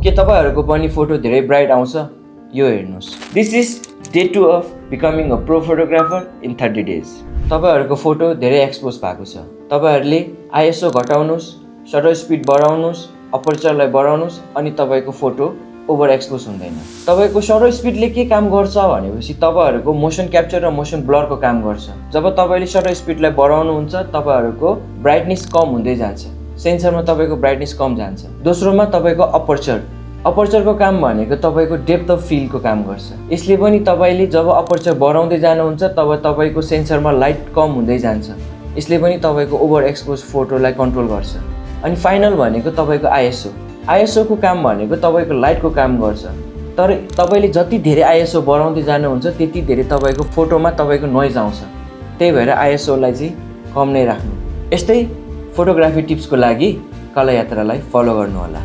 के तपाईहरुको पनि फोटो धेरै ब्राइट आउँछ? यो हेर्नुस्। This is day 2 of becoming a pro photographer in 30 days. तपाईहरुको फोटो धेरै एक्सपोज भएको छ। तपाईहरुले आईएसओ घटाउनुस्, शटर स्पिड बढाउनुस्, अपर्चरलाई बढाउनुस् अनि तपाईको फोटो ओभर एक्सपोज हुँदैन। तपाईको शटर स्पिडले के काम गर्छ भनेपछि तपाईहरुको मोसन क्याप्चर र मोसन ब्लरको काम गर्छ। जब तपाईले शटर स्पिडलाई बढाउनुहुन्छ तपाईहरुको ब्राइटनेस कम हुँदै जान्छ। सेन्सरमा तपाईको ब्राइटनेस कम जान्छ। दोस्रोमा तपाईको अपर्चरको काम भनेको तपाईको डेप्थ अफ फिल्डको काम गर्छ। यसले पनि तपाईले जब अपर्चर बढाउँदै जानुहुन्छ तब तपाईको सेन्सरमा लाइट कम हुँदै जान्छ। यसले पनि तपाईको ओभर एक्सपोज फोटोलाई कन्ट्रोल गर्छ। अनि फाइनल भनेको तपाईको आईएसओ को काम भनेको तपाईको लाइटको काम गर्छ। तर तपाईले जति धेरै आईएसओ बढाउँदै जानुहुन्छ त्यति धेरै तपाईको फोटोमा तपाईको नोइज आउँछ। त्यही भएर आईएसओ लाई चाहिँ कम नै राख्नु। यस्तै फोटोग्राफी टिप्सको लागि कला यात्रालाई फलो गर्नु होला।